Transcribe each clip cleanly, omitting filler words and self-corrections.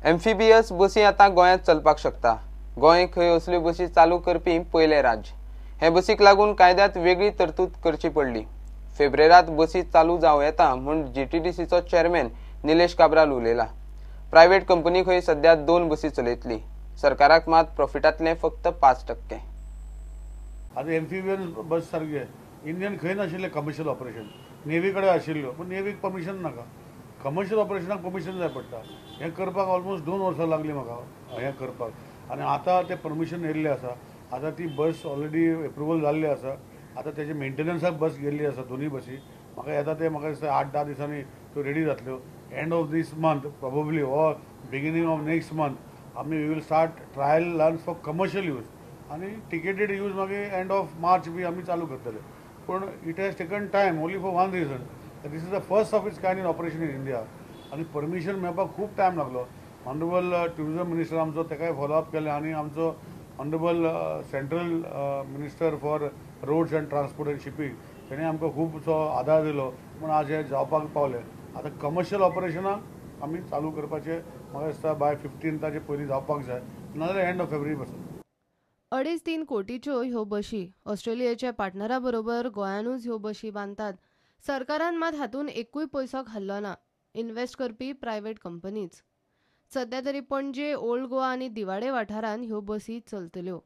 एम्फिबियस बसी आतां गोंयांत चलपाक शकता. गोंय खंय असल्यो बसी चालू करपी पयलें राज्य. हे बसीक लागून कायद्यांत वेगळी तरतूद करची पडली. फेब्रेरांत बसी चालू जावं येता म्हूण जीटीडीसीचो चेअरमॅन निलेश काब्राल उलयला. प्रायव्हेट कंपनी खंय सध्या 2 बसी चलयतली. सरकाराक मात प्रॉफिटांतले फक्त 5%. आतां एम्फिबियन बस सारके इंडियन खंय नाशिल्लें कमर्शियल ऑपरेशन, नेव्ही कडेन आशिल्ल्यो, पूण नेव्हीक परमिशन नाका, कमर्शियल ऑपरेशनाक परमिशन जाय पडटा. हें करपाक ऑलमोस्ट 2 वर्सां लागलीं म्हाका हें करपाक, आनी आतां तें परमिशन येयल्लें आसा. आतां ती बस ऑलरेडी एप्रुवल जाल्ली आसा. आतां तेजे मेंटेनन्साक बस गेल्ली आसा, दोनूय बसी. म्हाका येता ते म्हाका दिसता 8-10 दिसांनी त्यो रेडी जातल्यो. End of this month probably or beginning of next month आमी we will start trial runs for commercial use, आनी टिकेटेड यूज मागीर एंड ऑफ मार्च बी आमी चालू करतले. पूण it has taken time only for one reason, this is the first of its kind in operation in India, आनी permission मेळपाक खूब time लागलो. ऑनरेबल ट्युरिजम मिनिस्टर आमचो तेकाय फॉलोअप केलें, आनी आमचो honourable central minister for roads and transport and shipping तेणें आमकां खुबसो आदार दिलो म्हूण आज हें जावपाक पावलें. आतां कमर्शियल ऑपरेशनाक आमी चालू करपाचें म्हाका दिसता बाय 15ताचे पयलीं जावपाक जाय, नाजाल्यार एंड ऑफ फेब्रुवारी पासून. 2.5-3 कोटीच्यो ह्यो बशी ऑस्ट्रेलियेच्या पार्टनरा बरोबर गोंयानूच ह्यो बशी बांदतात. सरकारान मात हातून एकूय पयसो घाल्लो ना. इन्व्हेस्ट करपी प्रायव्हेट कंपनीच. सध्या तरी पणजे, ओल्ड गोवा आनी दिवाडे वाठारांत ह्यो बसी चलतल्यो.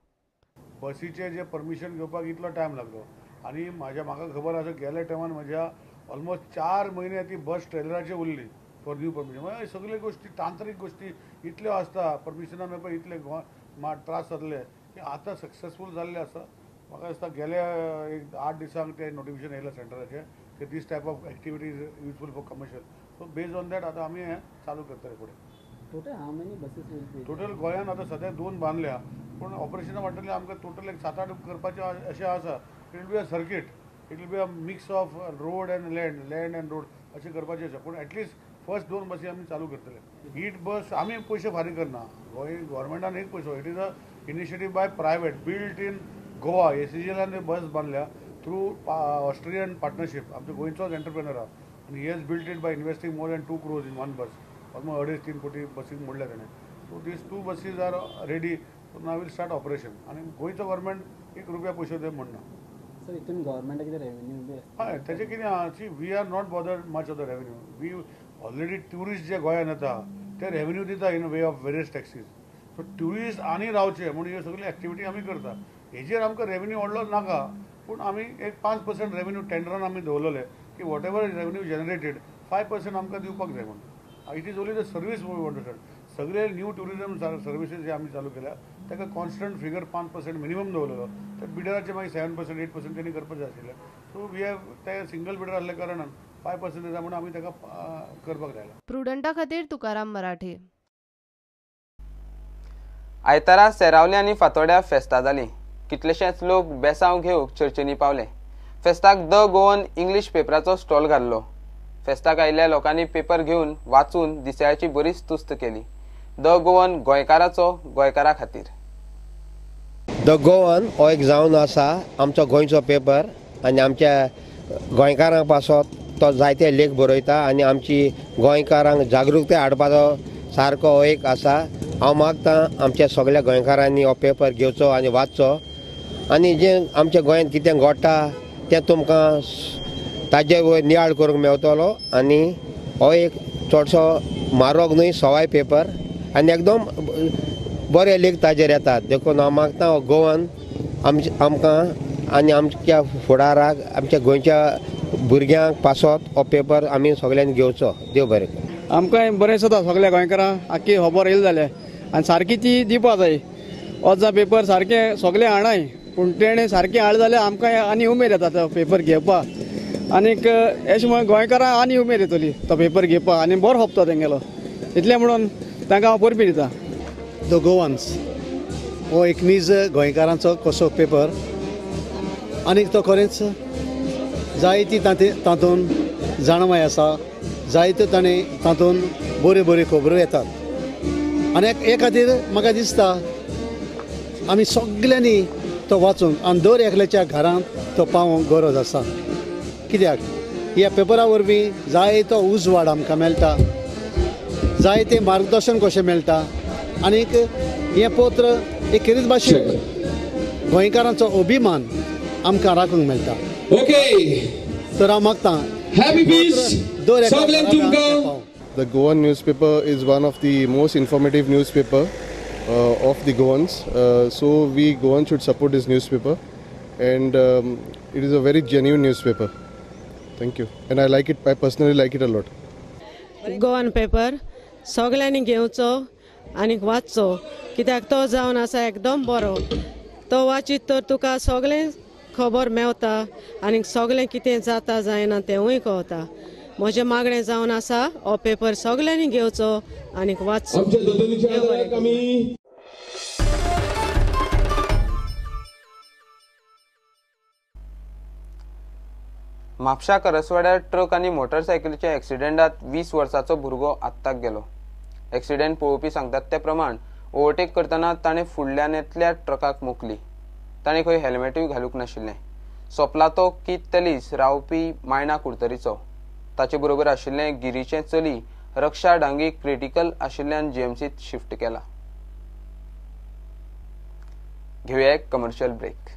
बसीचे जे परमिशन घेवपाक इतलो टायम लागलो, आनी म्हाज्या म्हाका खबर आसा गेल्या टायमान म्हज्या ऑलमोस्ट 4 म्हयने ती बस ट्रेलराचेर उरली फॉर न्यू परमिशन. म्हणजे सगळे गोश्टी तांत्रीक गोश्टी इतल्यो आसता, परमिशनां मेळपाक इतले त्रास जातले की आतां सक्सेसफूल जाल्ले आसा. म्हाका दिसता गेल्या एक 8 दिसांक तें नोटिफिकेशन येयलां सेंटराचें की this type of activity is useful for commercial. So based on that आतां आमी हें चालू करतले फुडें. Total how many buses will be? Total गोंयांत आतां सद्या 2 बांदल्या, पूण ऑपरेशनां वाडटलें आमकां टोटल एक 7-8 करपाचें अशें आसा. It will be a circuit, it will be a mix of road and land, land and road अशें करपाचें आसा. पूण एटलिस्ट फर्स्ट 2 बसी आमी चालू करतले. हीट बस आमी पयशे फारीक करना, गोंय गव्हर्मेंटान एक पयसो. It is a initiative by private built in Goa. एसीजीएलान बस बांदल्या थ्रू ऑस्ट्रियन पार्टनरशीप. आमचो गोंयचोच एंटरप्रेनर आहा आनी he has built it by investing more than 2 crores in one bus. Almost 2.5-3 कोटी बसीक मोडल्या तेणें. So these 2 buses are ready, so now will start operation. आनी गोंयचो government 1 रुपया पयशे दी म्हणना. सर हितून गव्हर्मेंटाक कितें रेवेन्यू बी आसता? हय, तेजें कितें आहा, see we are not bothered much of the revenue. We already tourist जे गोंयांत येता ते रेवेन्यू दिता in way of various taxes. So tourist आनी रावचे म्हूण ह्यो सगळ्यो एक्टिविटी आमी करता. हेजेर आमकां रेवेन्यू व्हडलो नाका, पूण आमी एक 5% रेवेन्यू टेंडरान आमी दवरलेले की वॉटेवर रेवेन्यू जनरेटेड 5% आमकां दिवपाक जाय म्हणून. It is only the service we want to start. सगळे न्यू ट्युरिजम सर्विसीस जे आमी चालू केल्या ताका कॉन्स्टंट फिगर 5% मिनिमम दवरलेलो. तर बिडराचे मागीर 7% 8% तेणी करपाचें आशिल्लें. सो we have ते सिंगल बिडर आसल्या कारणान 5% दिता म्हणून आमी ताका करपाक लायला. प्रुडंटा खातीर तुकाराम मराठे. आयतारा सेरावले आनी फातोड्या फेस्तां जालीं. कितलेशेच लोक बेसांव घेवंक चर्चींनी पावले. फेस्ताक the Goan English पेपराचो स्टॉल घाल्लो. फेस्ताक आयिल्ल्या लोकांनी पेपर घेवन वाचून दिसाळ्याची बरीच तुस्त केली. The Goan गोंयकाराचो, गोंयकारा खातीर. The Goan हो एक जावन आसा आमचो गोंयचो पेपर, आनी आमच्या गोंयकारां पासत तो जायते लेख बरयता आनी आमची गोंयकारांक जागृताय हाडपाचो सारको हो एक आसा. हांव मागता आमच्या सगळ्या गोंयकारांनी हो पेपर घेवचो आनी वाचचो, आनी जें आमच्या गोंयांत कितें घडटा तें तुमकां ताजे वयर नियाळ करूंक मेवतलो. आनी हो एक चडसो म्हारग न्हय, सवाय पेपर आनी एकदम बरे लेख ताजेर येतात. देखून हांव मागता हो गोवन आमकां आनी आमच्या फुडाराक आमच्या गोंयच्या भुरग्यांक पासत हो पेपर आमी सगळ्यांनी घेवचो. देव बरें करूं. आमकां बरें दिसता सगळ्या गोंयकारांक आख्खी खबर येयली जाल्यार आनी सारकी ती दिवपा जाय. वचा पेपर सारकें सगळें हाडाय, पूण तेणें सारकें हाडलें जाल्यार आमकां आनी उमेद येता तो पेपर घेवपाक. आनीक अशें म्हणून गोंयकारांक आनी उमेद येतली तो पेपर घेवपाक आनी बरो खपता तेंगेलो. इतलें म्हणून तांकां हांव परबीं दिता. The Goans हो एक नीज गोंयकारांचो कसो पेपर, आनीक तो खरेंच जायती तातूंत जाणवाय आसा, जायत्यो ताणें तातूंत बऱ्यो बऱ्यो खबरो येतात. आनी हे खातीर म्हाका दिसता आमी सगल्यांनी तो वाचूंक आनी दर एकल्याच्या घरांत तो पावोवंक गरज आसा. कित्याक ह्या पेपरा वरवीं जायतो उजवाड आमकां मेळटा, जायते मार्गदर्शन कशें मेळटा आनीक हें पत्र एक खेरीत भाशेन गोंयकारांचो अभिमान आमकां राखूंक मेळटा. ओके, तर हांव मागतां हॅपी पीस दर एका सगल्यांक तुमकां. The Goan newspaper is one of the most informative newspaper of the Goans. So we Goans should support this newspaper, and it is a very genuine newspaper. Thank you, and I like it. I personally like it a lot. Goan paper सगळ्यांनी घेवचो आनी वाचचो, कित्याक तो जावन आसा एकदम बरो. तो वाचीत तर तुका सगळें खबर मेवता आनी सगळें कितें जाता जायना तेंवूय कळता. म्हजें मागणें जावन आसा हो पेपर सगळ्यांनी घेवचो आनी वाचचो. म्हापशा करसवाड्यार ट्रक आनी मोटरसायकलीच्या एक्सिडेंटात 20 वर्साचो भुरगो आत्ताक गेलो. एक्सिडेंट पळोवपी सांगतात ते प्रमाण ओव्हरटेक करतना ताणें फुडल्यान येतल्या ट्रकाक मोखली. ताणें खंय हेल्मेटूय घालूंक नाशिल्लें. सोंपला तो कीत तलीस रावपी मायणा कुडतरीचो. ताचे बरोबर आशिल्लें गिरीचें चली रक्षा डांगी क्रिटिकल आशिल्ल्यान जीएमसीत शिफ्ट केला. घेवया एक कमर्शियल ब्रेक.